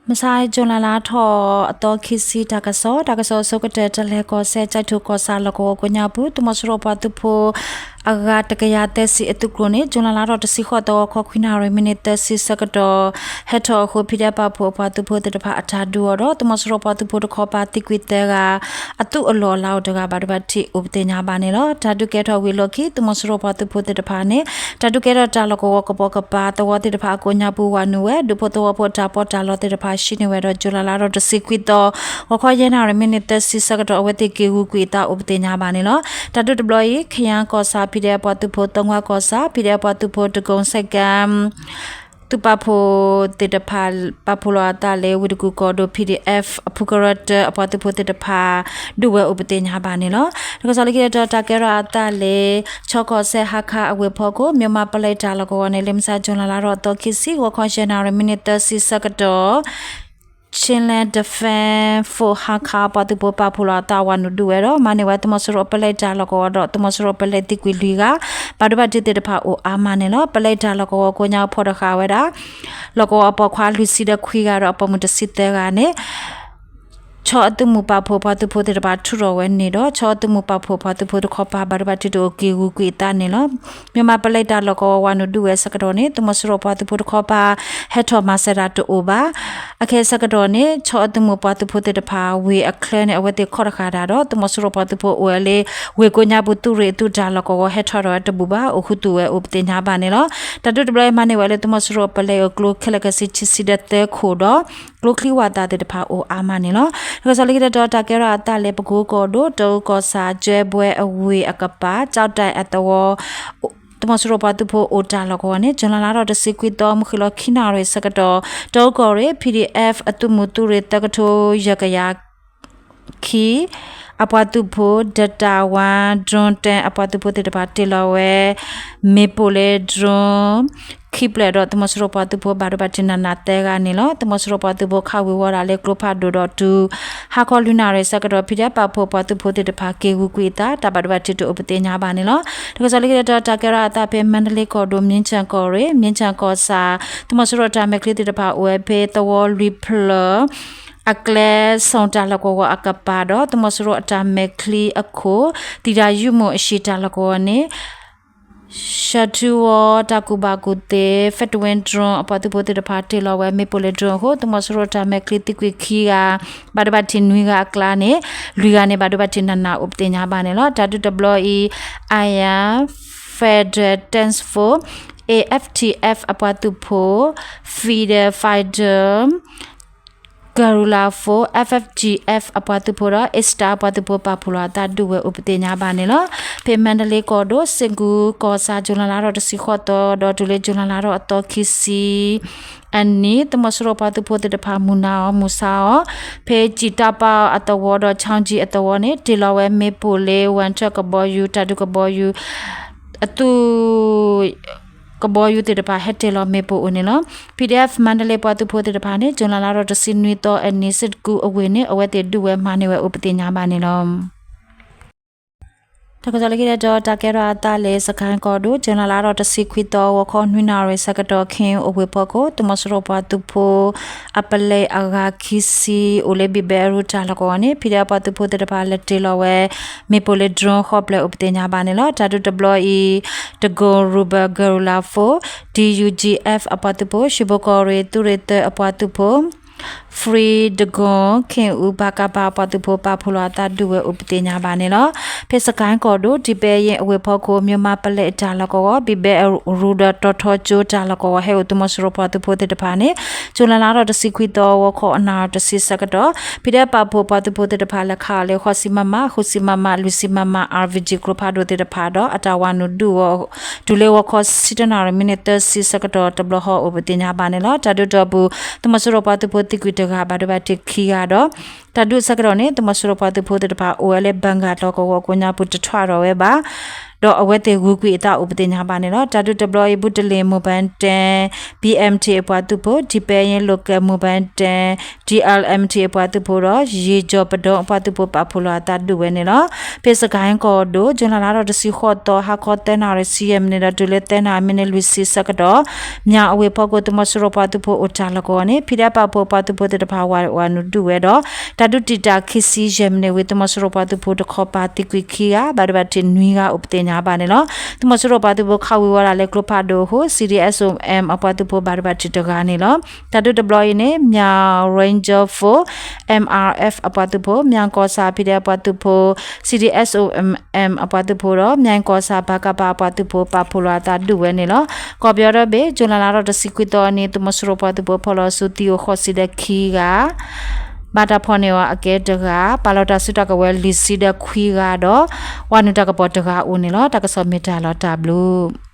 မုၢ်ဆါ June လါလါထီၣ်အသီခံဆံ တၢ်ကစီၣ်, တၢ်ကစီၣ်အဆိကတၢၢ် တလဲၤကီၢ်စဲၣ် ကၠဲးထိၣ်ကီၢ်ဆၣ်လီၢ်ကဝီၤကိးညါပူၤ သုးမီၤစိရိၤပှၤသုးဖိ အဂၤတကယၤသၢဆံအသုးကျိၤန့ၣ် June လါလါထီၣ်တဆံဃိးသီ ဂီၤခီခွံနၣ်ရံၣ် မံးနံးသၢဆံဆၢကတီၢ် ဟဲထီၣ်အဃိ ဖံဒဲးပာ်ဖှိၣ်အပှၤသုးဖိသ့ၣ်တဖၣ်အတၢ်ဒုးအီၤဒီး သုးမီၤစိရိၤပှၤသုးဖိတခီပၤသံကွံာ်သၢဂၤ အသုးအလီၢ်အလၤအိၣ်တဂၤ ဘၣ်ဒိဘၣ်ထံးအိၣ်ပသ့ၣ်ညါဘၣ်န့ၣ်လီၤ. တၢ်ဒုးကဲထီၣ်ဝံၤအလီၢ်ခံ သုးမီၤစိရိၤပှၤသုးဖိသ့ၣ်တဖၣ်န့ၣ် တၢ်ဒုးကဲထီၣ်တၢ်လီၢ်ကဝီၤကပိာ်ကပၤ သဝီသ့ၣ်တဖၣ်အကိးညါပူၤဝးနုာ်ဝဲ ဒူဖိသဝီဖိတၢ်ပီးတၢ်လီသ့ၣ်တဖၣ် ဟံးန့ၢ်ဝဲဒီး June လါလါထီၣ်တဆံခွံသီ ဂီၤခီယဲၢ်နၣ်ရံၣ် မံးနံးသၢဆံဆၢကတီၢ် အဝဲသ့ၣ်က့ၤဂုာ်ကွံာ်အသးအိၣ်ပသ့ၣ်ညါဘၣ်န့ၣ်လီၤ. တၢ်ဒုးတဘျီအံၤ ခယၣ်ကီၢ်ဆၣ် ဖံဒဲးပှၤသုးဖိ သီငါကီၢ်ဆၣ် ဖံဒဲးပှၤသုးဖိ တကိၣ်စဲၣ်ကၣ် သုးပာ်ဖှိၣ်သ့ၣ်တဖၣ် ပာ်ဖှိၣ်လီၤအသးလၢ ဝ့ၢ်တကူၣ်ကီၢ်ဒိၣ် ဖံဒဲး အဖုကရၢတၢ အပှၤသုးဖိသ့ၣ်တဖၣ် ဒုးဝဲအိၣ်ပသ့ၣ်ညါဘၣ်န့ၣ်လီၤ. တၢ်ကစီၣ်လၢခံတတီၤ တၢ်ကဲထီၣ်အသးလၢ ခၠီကီၢ်စဲၣ် ဟါခါအဝ့ၢ်ဖီခိၣ် မၠိၣ်မးပလဲတၢ်လီၢ်ကဝီၤန့ၣ် လၢမုၢ်ဆါ June လါလါထီၣ်အသီခံဆံ ဂီၤခီယဲၢ်နၣ်ရံၣ် မံးနံးသၢဆံဆၢကတီၢ် Chinland Defense Force ဟါခါ ပှၤသုးဖိပာ်ဖှိၣ်လီၤအသးဝးနုာ်ဒုးဝဲဒီး မၤန့ၢ်ဝဲသုးမီၤစိရိၤအပလဲတၢ်လီၢ်ကဝီၤဒီး သုးမီၤစိရိၤအပလဲသံကွံာ်လွံၢ်ဂၤ ဘၣ်ဒိဘၣ်ထံးသ့ၣ်တဖၣ်အိၣ်အါမးန့ၣ်လီၤ. ပလဲတၢ်လီၢ်ကဝီၤကိးညါဖီၣ်တဃာ်ဝဲဒၣ် လီၢ်ကဝီၤအပိာ်ခွါလွံၢ်ဆံဒီးခွံဂၤဒီးအပိာ်မုၣ်တဆံသၢဂၤန့ၣ် ခၠီအသုးမုၢ်ပာ်ဖှိၣ်ပှၤသုးဖိသ့ၣ်တဖၣ်ထုးထီၣ်ဝဲန့ၣ်ဒီး ခၠီအသုးမုၢ်ပာ်ဖှိၣ်ပှၤသုးဖိတခီပၤ ဘၣ်ဒိဘၣ်ထံးတအိၣ် က့ၤဂုာ်ကွံာ်အသးန့ၣ်လီၤ. မၠိၣ်မးပလဲတၢ်လီၢ်ကဝီၤဝးနုာ်ဒုးဝဲဆၢကတီၢ်န့ၣ် သုးမီၤစိရိၤပှၤသုးဖိတခီပၤ ဟဲထီၣ်မၤစၢၤတၢ်တအိၣ်ဘၣ်. အခဲအံၤဆၢကတီၢ်န့ၣ် ခၠီအသုးမုၢ်ပှၤသုးဖိသ့ၣ်တဖၣ် ဝ့ၢ်အချၢန့ၣ် အဝဲသ့ၣ်ခီၣ်တဃာ်တၢ်ဒီး သုးမီၤစိရိၤပှၤသုးဖိအိၣ်ဝဲလၢ ဝ့ၢ်ကိးညါပူၤသုးရ့ၣ်အသုးတၢ်လီၢ်ကဝီၤ ဟဲထီၣ်ထီၣ်ဝဲတဘူၣ်ဘၣ် အိၣ်ဃုသူၣ်ဝဲအိၣ်ပသ့ၣ်ညါဘၣ်န့ၣ်လီၤ. တၢ်ဒုးတဘျီအံၤမၤန့ၢ်ဝဲလၢသုးမီၤစိရိၤအပလဲအကျိ ခဲလၢာ်ခဲဆ့ခံဆံဒီးသၢခိၣ်ဒီး ကျိချံဝးသးသ့ၣ်တဖၣ်အိၣ်အါမးန့ၣ်လီၤ. တၢ်ကစီၣ်လၢခံတတီၤ တၢ်ကဲထီၣ်အသးလၢပကိကီၢ်ဒိၣ် တအူကီၢ်ဆၣ် ကၠဲဘွဲအဝ့ၢ်အကပၤ ကၠီတဲၣ်အသဝီ သုးမီၤစိရိၤပှၤသုးဖိအိၣ်တၢ်လီၢ်ကဝီၤန့ၣ် June လါလါထီၣ်တဆံခွံသီ မုၢ်ဃ့ၢ်လီၤခံနၣ်ရံၣ်ဆၢကတီၢ် တအူကီၢ်ရ့ၣ် ဖံဒံၣ်အဲၣ်ဖ် အသုးမုၢ်သုးရ့ၣ်သၢကထိယဲၢ်ကယၤ ခံ အပှၤသုးဖိ ဒတၢ်ဝါ drone တၢ အပှၤသုးဖိသ့ၣ်တဖၣ်တ့ၢ်လီၤဝဲ မ့ၣ်ပိၢ်လၢ drone ခံဖျၢၣ်ဒီး သုးမီၤစိရိၤပှၤသုးဖိဘၣ်ဒိဘၣ်ထံးနးနးသၢဂၤန့ၣ်လီၤ. သုးမီၤစိရိၤပှၤသုးဖိခးဝံၤဝီဒၣ်လၢကျိဖးဒိၣ်ဒီးတုၤ ဟါခီလွံၢ်နၣ်ရံၣ်ဆၢကတီၢ် ဖံဒဲးပာ်ဖှိၣ်ပှၤသုးဖိသ့ၣ်တဖၣ်က့ၤဂုာ်ကွံာ်အသး တၢ်ဘၣ်ဒိဘၣ်ထံးတအိၣ်ပသ့ၣ်ညါဘၣ်န့ၣ်လီၤ. တၢ်ကစီၣ်လၢခံတတီၤ တၢ်ကဲထီၣ်အသးဖဲမါဒလ့ကီၢ်ဒိၣ် မြင်းခြံကီၢ်ရ့ၣ် မြင်းခြံကီၢ်ဆၣ် သုးမီၤစိရိၤတၢ်မဲာ်ချံသ့ၣ်တဖၣ်အိၣ်ဝဲဖဲသဝီလွံၢ်ဖျၢၣ် အကျဲ ဆိၣ်တၢ်လီၢ်ကဝီၤအကပၤဒီး သုးမီၤစိရိၤအတၢ်မဲာ်ချံအခိၣ် သံတၢ်ယုၢ်မုၢ်အရှံၣ်တၢ်လီၢ်ကဝီၤန့ၣ် ရှးထူဝီတၢ်ကူၣ်ဘၣ်ကူၣ်သ့ Fedwin drone အပှၤသုးဖိသ့ၣ်တဖၣ်တ့ၢ်လီၤဝဲ မ့ၣ်ပိၢ်လၢ drone အဃိ သုးမီၤစိရိၤတၢ်မဲာ်ချံသံကွံာ်ခံဂၤ ဘၣ်ဒိဘၣ်ထံးနွံဂၤအကျါန့ၣ် လွံၢ်ဂၤန့ၣ် ဘၣ်ဒိဘၣ်ထံးနးနးအိၣ်ပသ့ၣ်ညါဘၣ်န့ၣ်လီၤ. တၢ်ဒုးတဘျီအံၤ Air Federal Task Force အ့ F T F အပှၤသုးဖိ Feeder Fighter Guerrilla Force F F G F အပှၤသုးဖိဒီး Easter အပှၤသုးဖိပာ်ဖှိၣ်လီၤအသးဒုးဝဲအိၣ်ပသ့ၣ်ညါဘၣ်န့ၣ်လီၤ. ဖဲမါဒလ့ကီၢ်ဒိၣ် စ့ၣ်ကူကီၢ်ဆၣ် ကၠူၤလါလါထီၣ်တဆံဃိးသီဒီးတုၤလၢကၠူၤလါလါထီၣ်အသီခံဆံ အနံၤ သုးမီၤစိရိၤပှၤသုးဖိသ့ၣ်တဖၣ်မုၢ်နၤအီၤမုၢ်ဆါအီၤ ဖဲကၠံၣ်တၢ်ပၢ်အသဝီဒီး ခၠီကၠံၣ်အသဝီန့ၣ် တ့ၢ်လီၤဝဲမ့ၣ်ပိၢ်လၢ ဝၣ်ထၢၣ်ကဘီယူၤ တၢ်ဒုးကဘီယူၤ အသုး ကဘီယူၤသ့ၣ်တဖၣ်ဟဲတ့ၢ်လီၤမ့ၣ်ပိၢ်အိၣ်န့ၣ်လီၤ. P D F မါဒလ့ပှၤသုးဖိသ့ၣ်တဖၣ်န့ၣ် ကၠူၤလါလါထီၣ်တဆံနွံသီအနံၤ စ့ၣ်ကူအဝ့ၢ်န့ၣ် အဝဲသ့ၣ်ဒုးဝဲမၤန့ၢ်ဝဲအိၣ်ပသ့ၣ်ညါဘၣ်န့ၣ်လီၤ. တၢ်ကစီၣ်လၢခံတတီၤ တၢ်ကဲထီၣ်အသးလၢ စကဲၣ်ကီၢ်ဒိၣ် ကၠူၤလါလါထီၣ်တဆံခွံသီ ဂီၤခီနွံနၣ်ရံၣ်ဆၢကတီၢ် ခ့ၣ်အူအဝ့ၢ်ဖီခိၣ် သုးမီၤစိရိၤပှၤသုးဖိ အပလဲအဂၤခံဆံ အိၣ်လၢဘံၣ်ဘဲအရူတၢ်လီၢ်ကဝီၤန့ၣ် P D F ပှၤသုးဖိသ့ၣ်တဖၣ်လဲၤတ့ၢ်လီၤဝဲ မ့ၣ်ပိၢ်လၢ drone ဃိးဖျၢၣ်အိၣ်ပသ့ၣ်ညါဘၣ်န့ၣ်လီၤ. တၢ်ဒုးတဘျီအံၤ တကိၣ် Ruby Guerrilla Force T U G F အပှၤသုးဖိ ရှ့ဘိကီၢ်ရ့ၣ် သုးရ့ၣ်သၢအပှၤသုးဖိ Free Dagon ခ့ၣ်အူ ပကဖ အပှၤသုးဖိပာ်ဖှိၣ်လီၤအသးဒုးဝဲအိၣ်ပသ့ၣ်ညါဘၣ်န့ၣ်လီၤ. ဖဲစကဲၣ်ကီၢ်ဒိၣ် ဒံဘဲယ့ၣ်အဝ့ၢ်ဖီခိၣ် မၠိၣ်မးပလဲအတၢ်လီၢ်ကဝီၤ ဘံၣ်ဘဲအရူဒီးတီၤထီကၠိတၢ်လီၢ်ကဝီၤ ဟဲအိၣ်သုးမီၤစိရိၤပှၤသုးဖိသ့ၣ်တဖၣ်န့ၣ် ကၠူၤလါလါထီၣ်တဆံခွံသီ ဂီၤခီအနၣ်ရံၣ်တဆံဆၢကတီၢ် ဖံးဒဲးပာ်ဖှိၣ်ပှၤသုးဖိသ့ၣ်တဖၣ်လဲၤခးအီၤလၢ ဃိးဆံ မမ, ဃုဆံ မမ, လွံၢ်ဆံ မမ RPG ကျိဖးဒိၣ်သ့ၣ်တဖၣ်ဒီး အတၢ်ဝးနုာ်ဒုးအီၤ တုၤလၢဂီၤခီဆံတၢနၣ်ရံၣ် မံးနံးသၢဆံဆၢကတီၢ်တဘျီဃီအိၣ်ပသ့ၣ်ညါဘၣ်န့ၣ်လီၤ. တၢ်ဒုးတီၢ်ပူၤ သုးမီၤစိရိၤပှၤသုးဖိသံကွံာ်တဂၤ ဘၣ်ဒိဘၣ်ထံးခံဂၤဒီး တၢ်ဒုးအဆၢကတီၢ်န့ၣ် သုးမီၤစိရိၤပှၤသုးဖိသ့ၣ်တဖၣ်အိၣ်ဝဲလၢ ဘၣ်ဂၣ်လီၢ်ကဝီၤကိးညါပူၤတထွးထီၣ်ဝဲဘၣ်. ဒီးအဝဲသ့ၣ်ဂုာ်ကွံာ်အသးအိၣ်ပသ့ၣ်ညါဘၣ်န့ၣ်လီၤ. တၢ်ဒုးတဘျီအံၤ ဘူးတလ့ၣ် မိၢ်ပၢ်တဲ ဘံၣ်အဲၣ်ထံၣ် အပှၤသုးဖိ, ဒံၣ်ပဲယဲၢ် Local မိၢ်ပၢ်တဲ ဒံၣ်အဲၣ်ထံၣ် အပှၤသုးဖိဒီး ယ့ၣ်ကၠီၤပဒိၣ် အပှၤသုးဖိ ပာ်ဖှိၣ်လီၤအသးဒုးဝဲန့ၣ်လီၤ. ဖဲစကဲၣ်ကီၢ်ဒိၣ် ကၠူၤလါလါထီၣ်တဆံဃိးသီ ဟါခီသၢနၣ်ရံၣ်ဆံယဲၢ်မံးနံးဒီး တုၤလၢသၢနၣ်ရံၣ်မံးနံးလွံၢ်ဆံဆၢကတီၢ် မၠးအဝ့ၢ်ဖီခိၣ် သုးမီၤစိရိၤပှၤသုးဖိအိၣ်တၢ်လီၢ်ကဝီၤန့ၣ် ဖံးဒဲးပာ်ဖှိၣ်ပှၤသုးဖိသ့ၣ်တဖၣ် ဝးနုာ်ဒုးဝဲဒီး တၢ်ဒုးတံာ်တာ်ခံဆံယဲၢ်မံးနံးဝံၤ သုးမီၤစိရိၤပှၤသုးဖိတခီပၤသံကွံာ်ခံဂၤ ဘၣ်ဒိဘၣ်ထံးနွံဂၤအိၣ်ပသ့ၣ်ညါဘၣ်န့ၣ်လီၤ. သုးမီၤစိရိၤပှၤသုးဖိခးဝံၤဝဲဒၣ်လၢကျိဖးဒိၣ်အဃိ CDSOM အပှၤသုးဖိဘၣ်ဒိဘၣ်ထံးတဂၤန့ၣ်လီၤ. တၢ်ဒုးတဘျီအံၤန့ၣ် မၠး Ranger Force, MRF အပှၤသုးဖိ, မၠးကီၢ်ဆၣ် ဖံးဒဲးအပှၤသုးဖိ, CDSOM အပှၤသုးဖိဒီး မၠးကီၢ်ဆၣ် ပကဖ အပှၤသုးဖိ ပာ်ဖှိၣ်လီၤအသးဒုးဝဲန့ၣ်လီၤ. ကီၢ်ပယီၤဒီဘ့ၣ် ကၠူၤလါလါထီၣ်တဆံခွံသီန့ၣ် သုးမီၤစိရိၤပှၤသုးဖိဖီၣ်လီၤဆူသံအိၣ်ဃိးဆံဒီးခံဂၤ ဘၣ်တၢ်ဖီၣ်န့ၢ်အီၤအကဲတဂၤ, ပာ်လီၤတၢ်စုတၢ်ကဝဲၤလွံၢ်ဆံဒီးခွံဂၤဒီး ဝးနုာ်တၢ်ကပီၤတဂၤအိၣ်န့ၣ်လီၤ. တၢ်ကစီၣ်မ့ၢ်တၢ်လီၤတၢ်ဘျုး